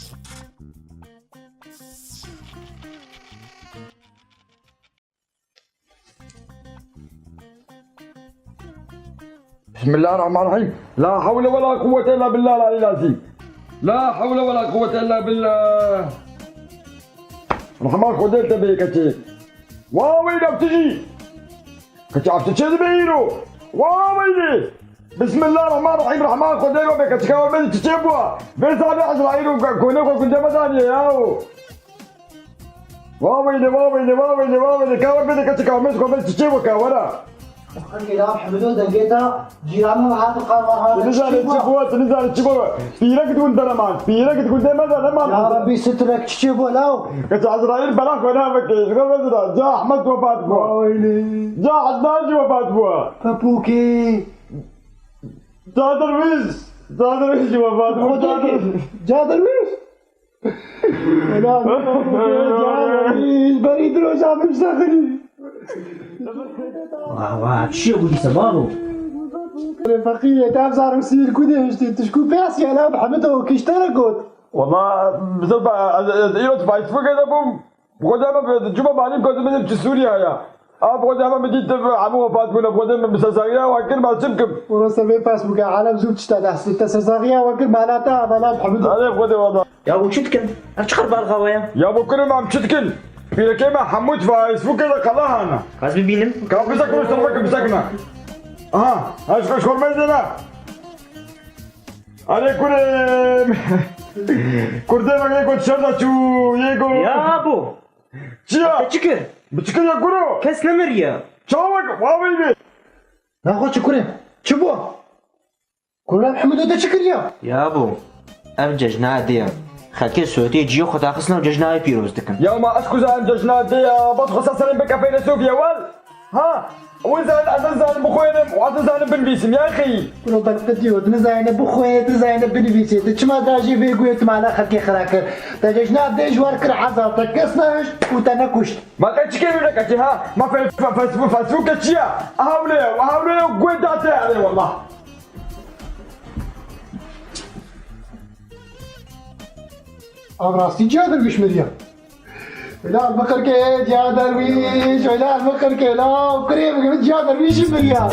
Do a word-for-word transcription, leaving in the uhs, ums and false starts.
بسم الله الرحمن الرحيم. لا حول ولا قوة إلا بالله العلي العظيم. لا حول ولا قوة إلا بالله. Rehma Xwedê li te bê keçê. Wa weylê ev tu jî. Keçê ev tu çê dibe îro. Wa weylê. Bismillah Rehman Rehîm, Rehma Xwedê we bê keçika we bê çiçê bûa. Vê salê Ezraîl û gonê xwe gundê me daniye yaw. Wa weylê, wa weylê, wa weylê, wa weylê. Ka we bê keçika me xwe bê çiçê bû ka wera. Fakir Leyla Hemido dengê te cîranê me hat qar me hat. Tu nizanî çi bû, tu nizanî çi bû. Pîrek di gundê me man, pîrek di gundê me de ne man. Ya Rabbî sitirek çiçê bû law. Keçê Ezraîl bela xwe naveke, ji xwe vezira. Ca Ehmed wefat bû. Wa weylê. Ca Ednan jî wefat bû. Pepûkê. Ca Derwîş. Ca Derwîş jî wefat bû. Ca Derwîş. Ca Derwîş. Helal. Berî diroja min ji te xirî. Wah, wah, çi ye bû dîsa, babo? Feqîrê, te ev zarok sîr ku dihiştî, tişkû pê siya la bi Hemido kişte re got. Wala, bize ba, ez, ez, îro Facebookê de bûm. Bi xwe de me bi, cuma malîm gotim min çi Sûriye ya. A bi xwe de me min dît hemû wefat bûne, bi xwe de min bi sesaxiya wan kir, ma çi bikim? Wala ser vê Facebookê alem zû tişta dehsî, te sesaxiya wan kir, mala te, mala bi Hemido. Hadi bi xwe de wala. Ya bo çi dikin? Ev çi qerbalxa we ye? Ya bo kurim em çi dikin? Pîrekê me Hemûd Faîz bû ke de qala hana. Ez bibînim. Ka bisekine, ser veke bisekine. Aha, ez xweş xormeyê zêna. Erê kurim. Kurdê me yê got şer de çû, yê got. Ya bo. Çi ya? Te çi kir? Bi çi kir ya kuro? Kes nemiriye. Çawek, wa weylê. Naxwe çi kurim? Çi bo? Kurê Hemûdo te çi kiriya? Ya bo, ev cejna dê ye. Xelkê Swêdê ciyê xwe daxistin û cejna wê pîroz dikin. Ya ma ez ku zanim cejna dê ye, bas xwe ser serê bike feylesofî ye wel. Ha? Wê zanin ez nizanim bixwênim û ez nizanim binivîsim, ya xeyî. Kuro belqitiyo, tu nizanî bixwê, tu nizanî binivîsî. Tu çima dajî vê guyê tu mala xelkê xira kir? Te cejna dê ji war kir ezab, te kes nehişt û te nekuşt. Ma qey çi kê wî neketî ha? Ma fe-, fe-, fe-, fe-, Facebookê çi ye? Aha wile ye, aha wile ye, guhê da te erê wallah. Ev rastî Ciya Derwîş miriya. Wela bixirke Ciya Derwîş, wela bixirke la, kurê bike Ciya Derwîş miriya.